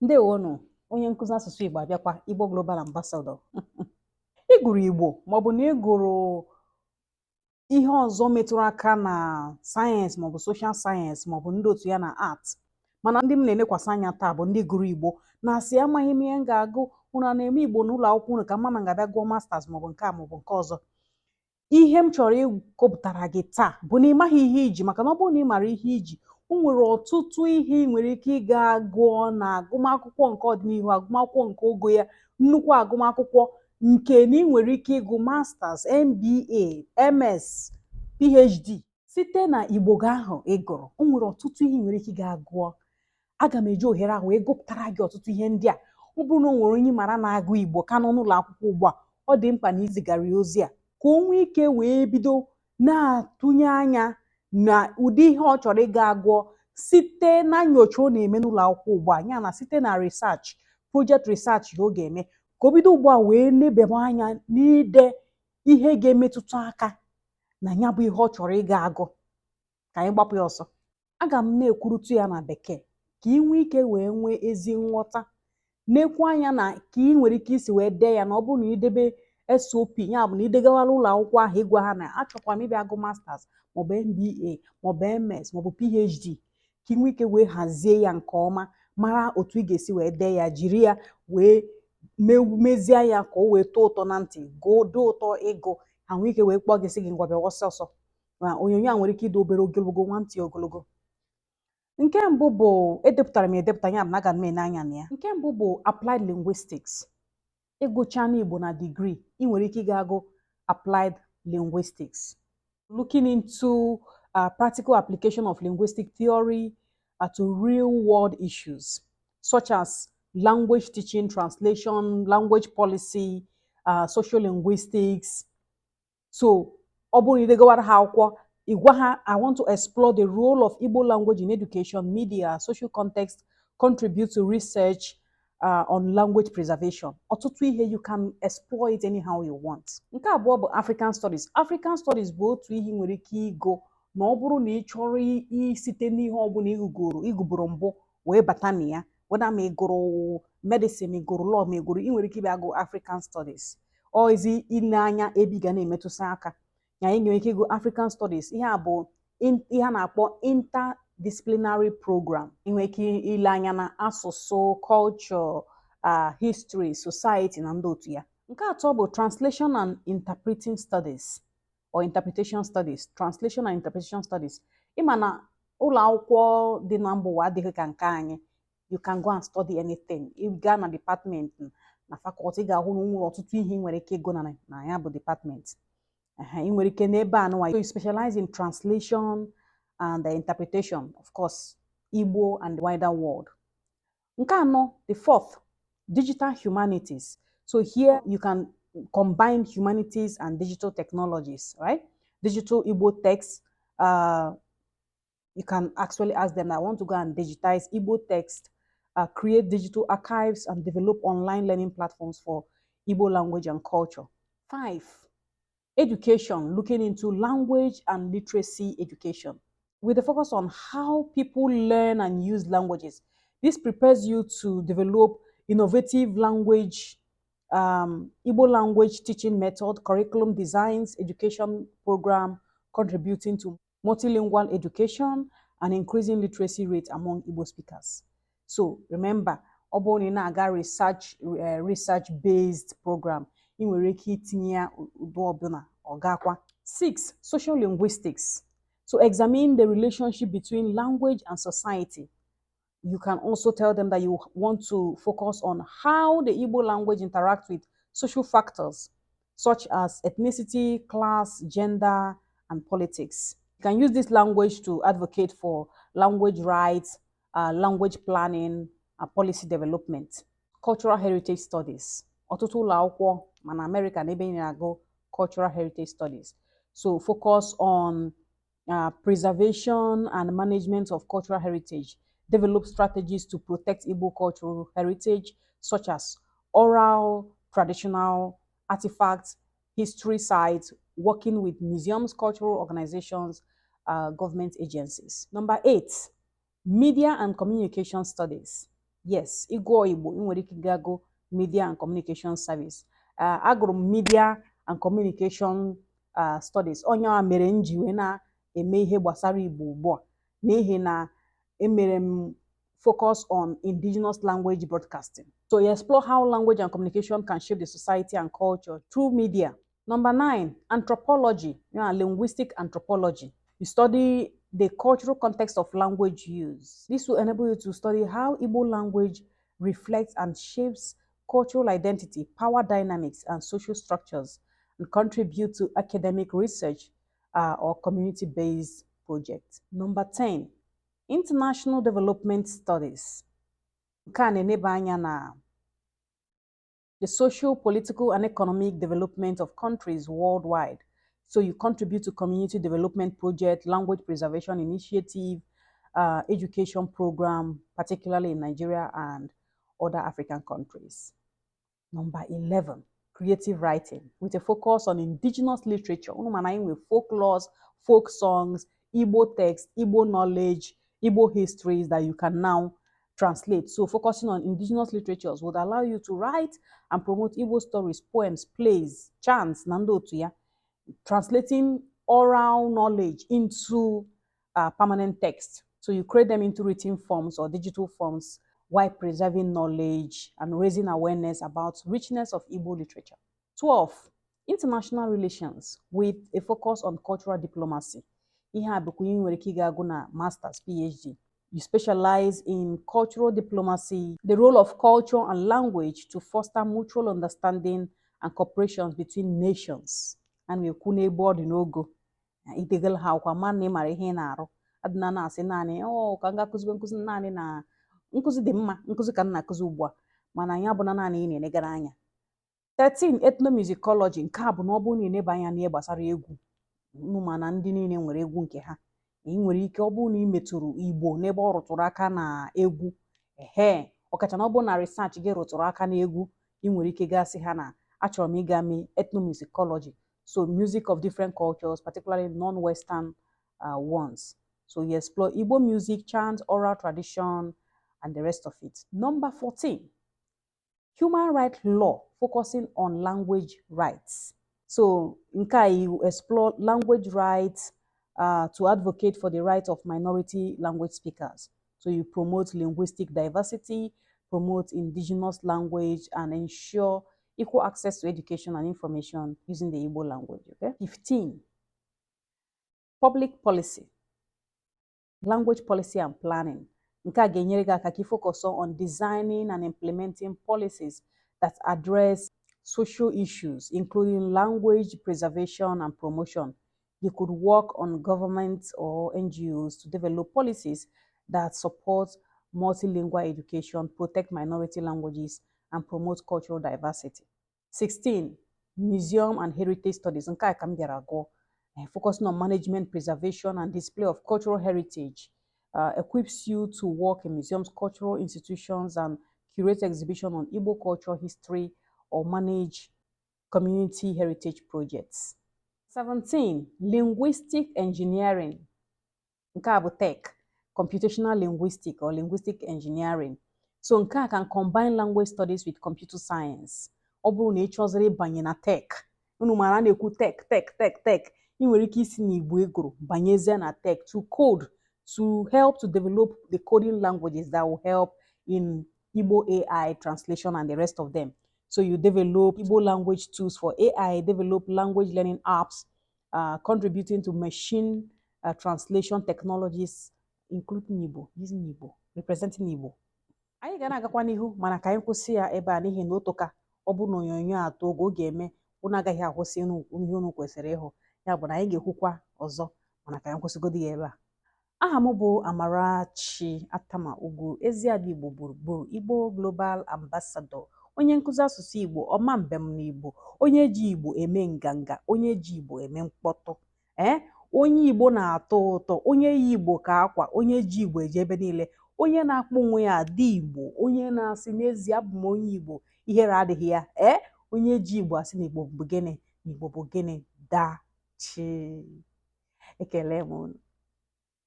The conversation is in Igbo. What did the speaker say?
Ndewonụ, onye nkụzi asụsụ Igbo abịakwa, Igbo Global Ambassador. Ị gụrụ Igbo maọbụ na ị gụrụ ihe ọzọ metụrụ aka na sayensị maọbụ social science maọbụ ndị otu ya na art, mana ndị m na-elekwasị anya taa bụ ndị gụrụ Igbo na-asị, "Amaghị m ihe m ga-agụ. Unu a na-eme Igbo n'ụlọ akwụkwọ unu ka mma ma m ga-abịa gụọ masters maọbụ nke a maọbụ nke ọzọ." Ihe m chọrọ ịkọpụtara gị taa bụ na ị maghị ihe iji, maka na ọ bụrụ na ị mara ihe iji, o nwere ọtụtụ ihe ị nwere ike ịga gụọ na agụmakwụkwọ nke ọdịnihu, agụmakwụkwọ nke ogo ya, nnukwu agụmakwụkwọ nke na ị nwere ike ịgụ masters, MBA, MS, PhD site na Igbo gị ahụ ị gụrụ. O nwere ọtụtụ ihe ị nwere ike ịga gụọ. Aga m eji ohere ahụ wee gụpụtara gị ọtụtụ ihe ndị a. Ọ bụrụ na o nwere onye mara na-agụ Igbo ka nọ n'ụlọ akwụkwọ ugbu a, ọ dị mkpa na izigara ya ozi a ka o nwee ike wee bido na-atụnye anya na ụdị ihe ọ chọrọ ịga gụọ site na nyocha ọ na-eme n'ụlọ akwụkwọ ugbu a, ya na site na research project, research ọ ga-eme, ka o bido ugbu a wee lebaba anya n'ide ihe ga-emetụta aka na ya bụ ihe ọ chọrọ ịga agụ. Ka anyị gbapụ ya ọsọ. Aga m na-ekwurutu ya na Bekee ka ị nwee ike wee nwee ezi nghọta, nekwa anya na ka ị nwere ike isi wee dee ya. Na ọ bụrụ na idebe SOP ya, bụ na idegawara ụlọ akwụkwọ ahụ ịgwa ha na achọkwa m ịbịa gụ masters maọbụ MBA maọbụ MS maọbụ PhD, ka ị nwee ike wee hazie ya nke ọma, mara otu ị ga-esi wee dee ya, jiri ya wee mezie ya ka o wee tọọ ụtọ na ntị, gụọ dị ụtọ ịgụ, ha nwee ike wee kpọọ gị, sị gị, "Ngwa, bịa ọsọ ọsọ." Ma onyonyo a nwere ike ịdị obere ogologo, nwantị ogologo. Nke mbụ bụ, edepụtara m edepụta, ya bụ na aga m ene anya na ya. Nke mbụ bụ applied linguistics. Ịgụcha n'Igbo na degree, ị nwere ike ịga agụ applied linguistics, looking into practical application of linguistic theory to real world issues such as language teaching, translation, language policy, social linguistics. So ọ bụrụ na idegawara ha akwụkwọ, ị gwa ha, "I want to explore the role of Igbo language in education, media, social context, contribute to research on language preservation." Ọtụtụ ihe, you can explore it anyhow you want. Nke abụọ bụ African Studies. African Studies bụ otu ihe ị nwere ike ịgụ na ọ bụrụ na ị chọrọ isite n'ihe ọbụla ịgụgoro, ịgụburu mbụ wee bata na ya, whether ma ị gụrụ medicine, ma ị gụrụ law, ma ị gụrụ, ị nwere ike ịbịa gụ African Studies. Ọ ezi ile anya ebe ị ga na-emetụsị aka ya, ị nwere ike ịgụ African Studies. Ihe a bụ ihe a na-akpọ interdisciplinary program. Ị nwere ike ile anya na asụsụ, culture, history, society na ndị otu ya. Nke atọ bụ Translation and Interpreting Studies or Interpretation Studies, Translation and Interpretation Studies. Ịma na ụlọ akwụkwọ dị na mba ụwa adịghị ka nke anyị. You can go and study anything. Ị gaa na department, na faculty, ị ga-ahụ na o nwere ọtụtụ ihe ị nwere ike ịgụ na ya bụ department. Ehe, ị nwere ike n'ebe a nụwa, you specialize in translation and the interpretation, of course, Igbo and the wider world. Nke anọ, the fourth, digital humanities. So here you can combine humanities and digital technologies, right? Digital Igbo text. You can actually ask them, "I want to go and digitize Igbo text, create digital archives, and develop online learning platforms for Igbo language and culture." Five, education, looking into language and literacy education with a focus on how people learn and use languages. This prepares you to develop innovative language, Igbo language teaching method, curriculum designs, education program, contributing to multilingual education and increasing literacy rate among Igbo speakers. So remember, ọ bụrụ na ị na-aga research based program, ị nwere ike itinye ya ụdị ọbụla ọ gakwa. Six, social linguistics. So examine the relationship between language and society. You can also tell them that you want to focus on how the Igbo language interacts with social factors such as ethnicity, class, gender, and politics. You can use this language to advocate for language rights, language planning, and policy development. Cultural heritage studies. Ọtụtụ ụlọ akwụkwọ ma na America na ebe ị na-agụ cultural heritage studies. So focus on preservation and management of cultural heritage. Develop strategies to protect Igbo cultural heritage, such as oral, traditional artifacts, history sites, working with museums, cultural organizations, government agencies. Number eight, media and communication studies. Yes, ịgụọ Igbo, ị nwere ike ịga gụ Media and Communication Service. Agụrụ m Media and Communication Studies. Onye a mere m ji wee na-eme ihe gbasara Igbo ugbu a, n'ihi na emere m focus on indigenous language broadcasting. So you explore how language and communication can shape the society and culture through media. Number 9, anthropology, linguistic anthropology. You study the cultural context of language use. This will enable you to study how Igbo language reflects and shapes cultural identity, power dynamics, and social structures, and contribute to academic research or community-based projects. Number 10, international development studies. Nke a na-eneba anya na the social, political, and economic development of countries worldwide. So you contribute to community development project, language preservation initiative, education program, particularly in Nigeria and other African countries. Number 11, creative writing with a focus on indigenous literature. Unu ma na anyị nwe folklores, folk songs, Igbo text, Igbo knowledge, Igbo histories that you can now translate. So focusing on indigenous literatures would allow you to write and promote Igbo stories, poems, plays, chants, na ndị otu ya, translating oral knowledge into permanent text. So you create them into written forms or digital forms while preserving knowledge and raising awareness about richness of Igbo literature. 12. International relations with a focus on cultural diplomacy. Ihe a bụkwa ihe ị nwere ike ịga agụ na Masters, PhD. You specialize in cultural diplomacy, the role of culture and language to foster mutual understanding and cooperation between nations. A na-ekwu n'ebe ọ dị n'ogo idegala ha akwụkwọ ma na ị mara ihe ị na-arụ, adịna na-asị naanị ọ ka m ga kụzibe nkụzi. Naanị na nkụzi dị mma, nkụzi ka m na-akụzi ugbu a, mana ya bụ na naanị ị na-enegara anya. 13, ethnomusicology. Nke a bụ na ọ bụrụ na ị na-eba anya n'ihe gbasara egwu, unu ma na ndị niile nwere egwu nke ha. Ị nwere ike, ọ bụrụ na ị metụrụ Igbo n'ebe ọ rụtụrụ aka na egwu, ehe, ọkacha na ọ bụrụ na research gị rụtụrụ aka na egwu, ị nwere ike gasị ha na achọrọ m ịga mee ethnomusicology, so music of different cultures, particularly non-Western ones. So you explore Igbo music, chant, oral tradition, and the rest of it. Number 14, human rights law focusing on language rights. So nke a, you explore language rights to advocate for the right of minority language speakers. So you promote linguistic diversity, promote indigenous language, and ensure equal access to education and information using the Igbo language. Okay. 15, public policy, language policy and planning. Nke a ga-enyere gị aka ka ị focus on designing and implementing policies that address social issues, including language preservation and promotion. You could work on government or NGOs to develop policies that support multilingual education, protect minority languages, and promote cultural diversity. 16. Museum and Heritage Studies. Nke a ka m bịara gụọ. Focusing on management, preservation, and display of cultural heritage. Equips you to work in museums, cultural institutions, and curate exhibition on Igbo culture, history, or manage community heritage projects. 17. Linguistic engineering. Nke a bụ tech, computational linguistic or linguistic engineering. So nke a can combine language studies with computer science. Ọ bụrụ na ị chọziri ịbanye na tech, unu mara a na-ekwu tech, tech, tech, tech, ị nwere ike isi n'Igbo ị gụrụ banyezie na tech to code, to help to develop the coding languages that will help in Igbo AI translation and the rest of them. So you develop Igbo language tools for AI, develop language learning apps, contributing to machine translation technologies, including Igbo, using Igbo, representing Igbo. Anyị ga na-agakwa n'ihu, mana ka anyị kwụsị ya ebe a, n'ihi na otoka ọ bụrụ na onyonyo atọ oge ọ ga-eme unu agaghị akwụsị ihe unu kwesịrị ịhụ. Ya bụ na anyị ga-ekwukwa ọzọ, mana ka anyị kwụsịgodo ya ebe a. Aha m bụ Amarachi Atama Ugwu, Eziada Igbo gburugburu, Igbo Global Ambassador, onye nkụzi asụsụ Igbo, ọma mbem n'Igbo, onye ji Igbo eme nganga, onye ji Igbo eme mkpọtụ, ee, onye Igbo na-atọ ụtọ, onye yi Igbo ka akwa, onye ji Igbo eje ebe niile, onye na-akpọ onwe ya ada Igbo, onye na-asị n'ezie abụ m onye Igbo, ihere adịghị ya, ee, onye ji Igbo asị na Igbo bụ gịnị, na Igbo bụ gịnị. Dachi, ekele m unu.